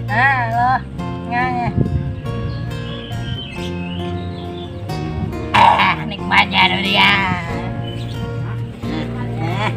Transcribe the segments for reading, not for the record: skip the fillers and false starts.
Ah, loh. Nganya. Ah, nikmatnya dunia. Eh. Ah. Eh, mantap.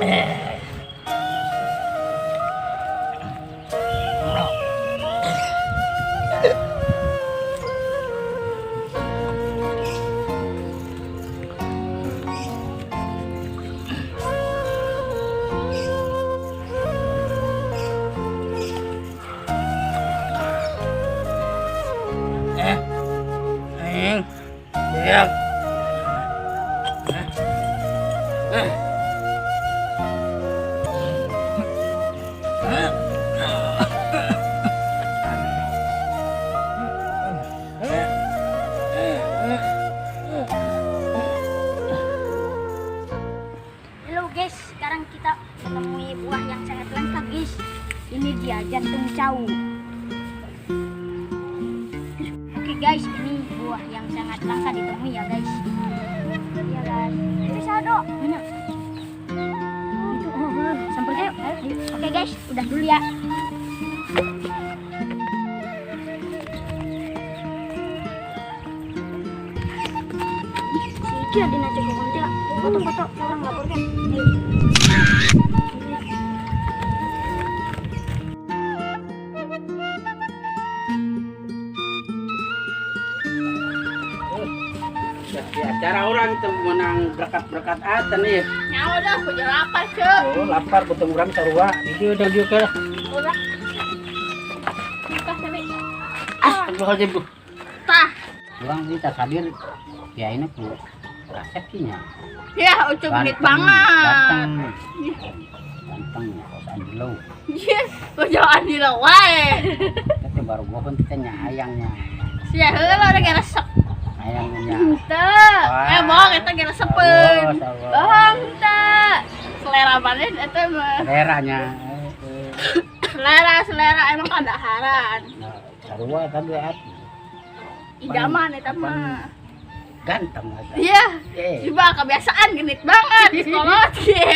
Eh. Eh. Aing. Siap. Eh. Eh. Halo guys, sekarang kita menemui buah yang sangat langka, guys. Ini dia jantung cau. Oke guys, ini buah yang sangat langka ditemui ya, guys. Iya guys. Itu sado. Mana? Itu, oh, oh, sampai yuk. Ayo. Oke guys, udah dulu ya. Ih, si Iki ada nasi konten. Foto-foto, orang laporkan. Ayo. Di acara orang itu menang berkat-berkat atan nih. Nyawa dah, aku jadi lapar, Cek. Oh, lapar betul urang sarua. Itu udah juga. Udah. Tah, tapi. Astagfirullahaladzim. Tah. Urang kita hadir ya ini ku resep sih nya. Ya, ucup genit banget. Ganteng. Ganteng, kos Andilo. Iya, kok jauh Andilo wae. Tapi baru gua pun kita nya ayangnya. Sia heula udah ge resep. Ayangnya. Teu. Eh, bohong eta ge resepeun. Bohong teu. Selera maneh eta mah. Seleranya. Selera, selera emang kadaharan. Nah, sarua tapi atuh. Idaman eta mah. Ganteng eta. Iya. Eh, Coba kebiasaan genit banget di sekolah ge.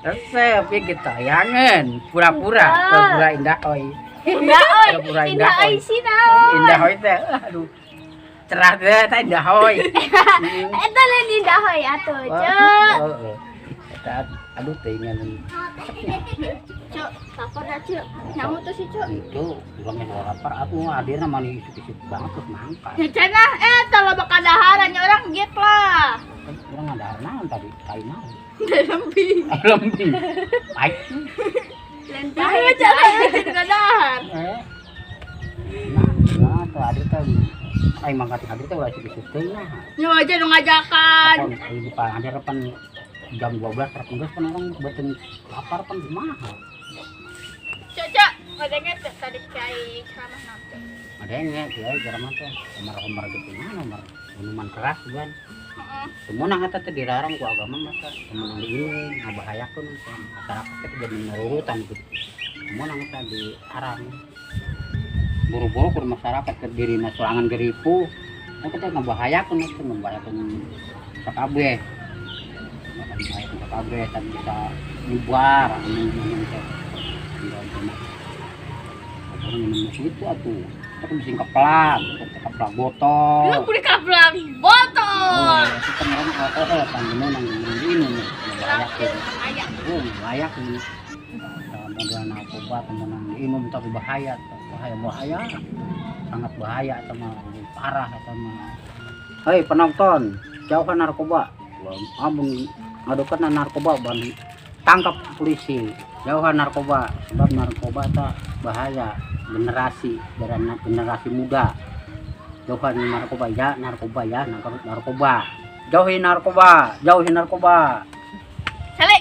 Resep ya gitu ayangan. Pura-pura, pura-pura indah oi. Indah oi. Pura-pura Indah indah oi oi. sih naon. Indah oi teh, aduh. Cerah teh teh indah oi. Eta lain indah oi atuh, Cek. Heeh. Eta aduh teh ingan Cuk, lapar dah, Cuk. Nyamu tuh sih, Cuk. itu urang yang lapar atuh hadirna mani isuk-isuk banget terus mangkat. Ya cenah eta loba kadaharan nya orang gitu lah. Kan urang ada naon tadi? Tai naon? Lembi. Lembi. Pahit. Lain Pahit pahit. cenah kadahar. Eh. Nah, nah tuh hadir teh ai mangkat hadir teh ulah isuk-isuk teh nah. Nyawa aja nu ngajakan. Apa ibu kan hadir pan jam 12 terus geus pan orang beuteung lapar pan kumaha. Cuk, Cuk, ngadenge teh tadi kiai ceramah naon, Cuk? Ada yang nggak kiai ceramah teh omar-omar gitu mana omar minuman keras kan. Heeh. Semua nang eta teh dilarang ku agama mah teh menang ini ngabahayakeun teh masyarakat teh jadi nurutan gitu. Semua nang eta dilarang. Buru-buru ku masyarakat ke dirina sorangan geripu. Eta teh ngabahayakeun teh ngabahayakeun sakabeh. Ngabahayakeun sakabeh teh bisa nyebar anu minum teh. Orang minum itu atuh. Tapi bisa keplak, keplak botol. Lu beli kaplang botol. Oh, itu kan orang alkohol kan bener nang ini layak. Aya. Oh, layak ini. Modal narkoba temenan minum tapi bahaya, bahaya bahaya. Sangat bahaya sama parah sama. Hei penonton, jauhkan narkoba. Amun ngadukan narkoba ban tangkap polisi. Jauhkan narkoba sebab narkoba tak bahaya generasi dari generasi muda. Jauhkan narkoba ya, narkoba ya, narkoba. Jauhin narkoba, jauhin narkoba. Salik.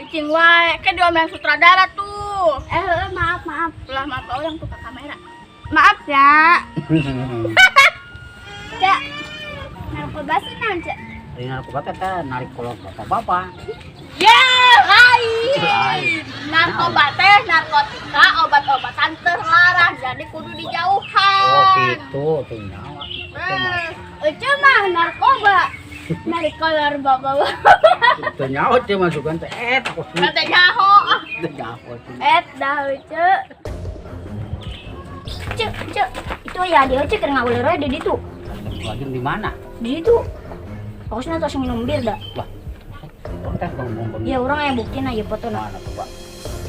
Icing wae, kan diomelin sutradara tuh. Eh, maaf, maaf. Lah maaf orang tuh ke kamera. Maaf ya. Cek. Narkoba sih naon, Cek? Dari narkoba teh narik kolot bapak-bapak. Ya, lain. Lain. Narkoba teh narkotika, obat-obatan terlarang, jadi kudu dijauhan. Oh, gitu tuh nyawa. Eh, Ece mah narkoba. Narik kolor bapak. Teu nyawa teh masukan teh takut. Kata nyaho ah. Teu nyawa teh. Et dah Ece. Cek, cek. Itu ya dia Ece keur ngawuler di ditu. Lagi di mana? Di ditu. Aku sih tos minum bir dah. Wah. Kontes ngomong. Iya, orang yang buktiin aja foto Mana tuh, Pak?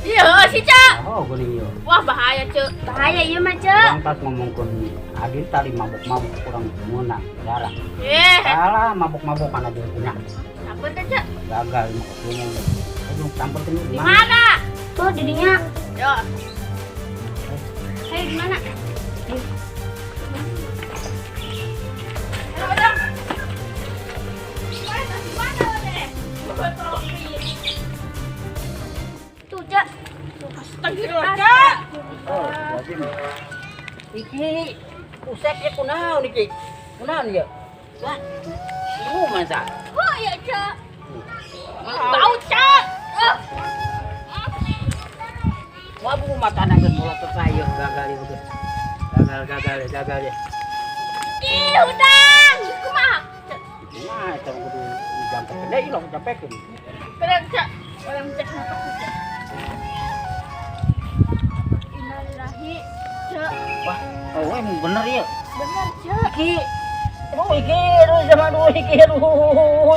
Iya si Cak. Oh, geuning ieu. Wah, bahaya, Cek. Bahaya ieu mah, Cek. Urang tas ngomongkeun Adin tadi mabuk-mabuk kurang meunang jarang. Eh, Salah mabuk-mabuk kana dia punya. apa teh, Cek? Gagal mah ngomong. Aduh, campur teh Di mana? Tuh didinya. Yo. Ayo di mana? Ayo, Odong. Di mana, deh? Trofi. Tuh, Cek. Astagfirullah, Cek. Oh, wajib. Iki usek ya kunaon iki? Kunaon ya? Wah. Lu masa? Oh, ya, Cek. Bau, Cek. Ah. Wah, bu mata anak geus mulut teh gagal ieu geus. Gagal gagal gagal ya. Ih, hutang. Kumaha? Cek. Kumaha eta kudu dijangkeun deui lah jampekeun. Kurang, Cek. Orang cek napa, Cek. Innalillahi, Cek. Wah, oh emang bener ya. Bener, Cek. Iki. Aduh, iki aduh sama aduh iki aduh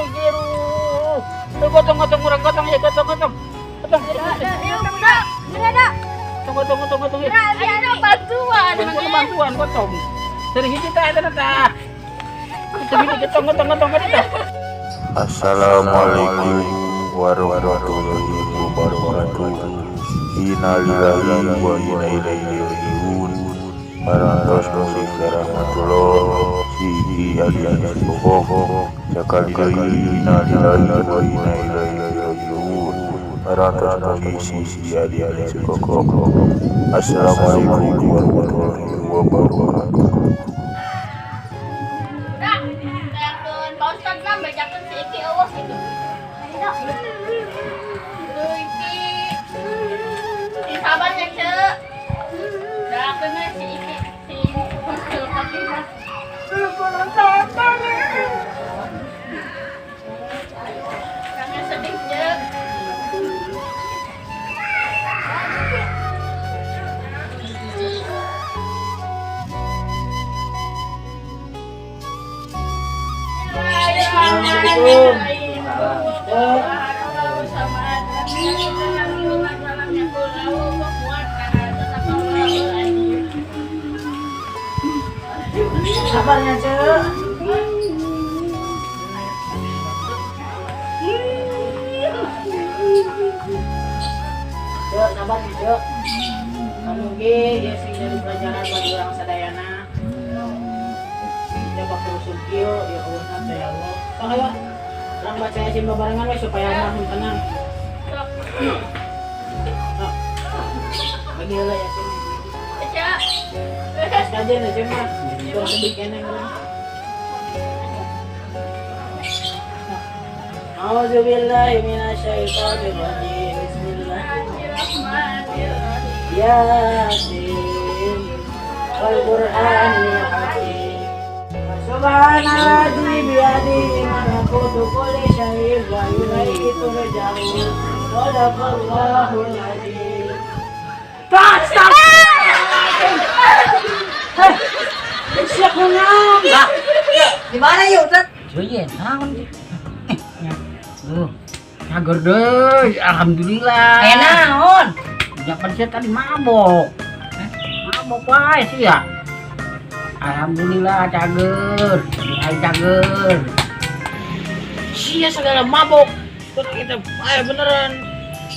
iki aduh. Tuh gotong gotong kurang gotong ya gotong gotong. Gotong Ayo, budak. Bener dah. gotong gotong gotong gotong. ya. Ayo bantuan. Bantuan bantuan gotong. Sering hiji tah eta tah. Itu hiji gotong gotong gotong gotong. Assalamualaikum warahmatullahi wabarakatuh. Innalillahi wa inna ilaihi rajiun. Parantos musik warahmatullah si Iki alias bohong. Sakali deui innalillahi wa inna ilaihi rajiun. Parantos musik si Iki alias kokok. Assalamualaikum warahmatullahi wabarakatuh. Udah, telepon Pak Ustadz lah, bacakan si Iki awas itu. Ayo, Dok. Tuh, Iki. Ih, sabar ya, Cek. Udah, kena si Iki. Si Fatihah. Jangan sedih, Cek. Assalamualaikum. Sabarnya, Cek. Cek, sabar ya, Cek. Kamu ge ya sing jadi pelajaran bagi orang sadayana. Kita bakal usul kieu ya Allah teh ya Allah. Sok ayo. Urang baca yasin babarengan we supaya almarhum tenang. Sok. Bagi heula yasin. Cek. Pas kajian aja mah. Kurang lebih keneh urang. A'udzubillahi minasyaitonir rajim. Bismillahirrahmanirrahim. Yasin wal Qur'anil Hakim. Subhanalladzi biyadihi malakutu kulli syai'in wa ilaihi turja'un. Shadaqallahul azim. Siap kunaon? Di mana yuk, Ustaz? Cuy, naon sih? Duh, cager deui, alhamdulillah. Aya naon? Jangan sih tadi mabok. Mabok wae sih ya. Alhamdulillah cager. Aing cager. Sia segala mabok. Kok kita ayo beneran.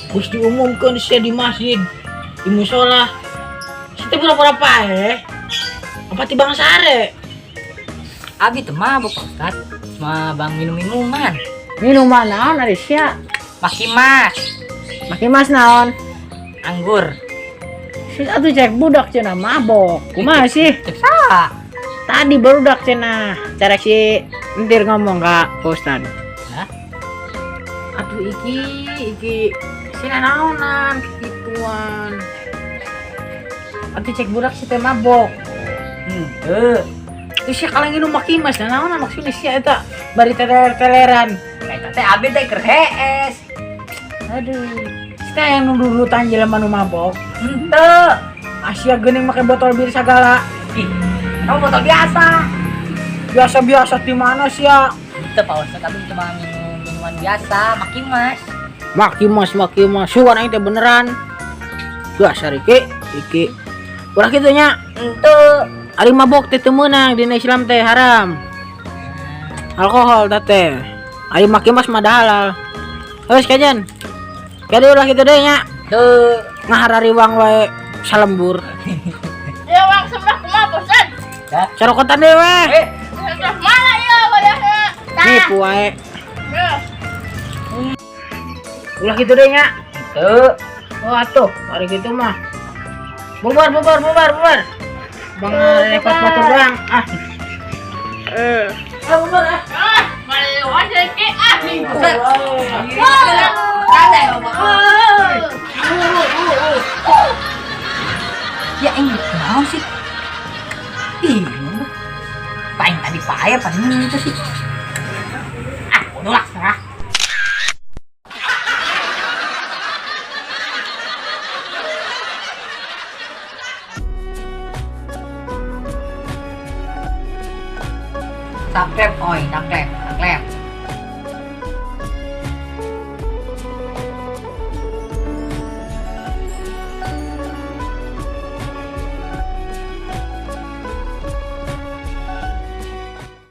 Terus diumumkan sia di masjid, di musola. Kita pura-pura pae. Apa ti Bang Sare? Abi teu mabok, Pak Ustad. Cuma bang minum-minuman. Minuman naon ari sia? Maki mas, Maki mas naon? anggur. Sis atuh cek budak cenah mabok. Kumaha sih? Cek saha? Tadi barudak cenah. Cara si Entir ngomong ka Pak Ustad. Hah? Aduh iki iki Sina naonan kikituan. Atuh cek budak si teh mabok. Henteu. Terus sia kalah nginum makimas, nah naonan maksudnya sia eta bari teler-teleran. Eta teh abi teh keur hees. Aduh. Si teh yang nudurutan jelema nu mabok. Henteu. Asia geuning make botol bir sagala. Ih, kamu botol biasa. Biasa-biasa di mana sia? Henteu Pak Ustad, abi cuma minum minuman biasa, makimas. Makimas, makimas. Sugan aing teh beneran. Biasa Riki, Riki. Ulah kitu nya. Henteu. Ari mabok teh teu meunang dina Islam teh haram. Alkohol teh teh. Ari makimas mah da halal. Geus kajen. Kade ulah kitu deui nya. Henteu. Ngaharariwang wae salembur. Ya wang sebelah kumaha Pak Ustad? Sarokotan deui we. Eh, Sebelah mana ya wadahna? Nipu wae. Ya. Ulah kitu deui nya. henteu. Oh atuh, ari kitu mah. Bubar bubar bubar bubar. Bang repot batur doang. Ah. Ah bubar ah. Ah, mana wae ke ah. Santai, Bapak. Ya ini naon sih? Ih, paling tadi payah paling itu sih. Ah, bodoh lah, serah. Subscribe, oi, subscribe.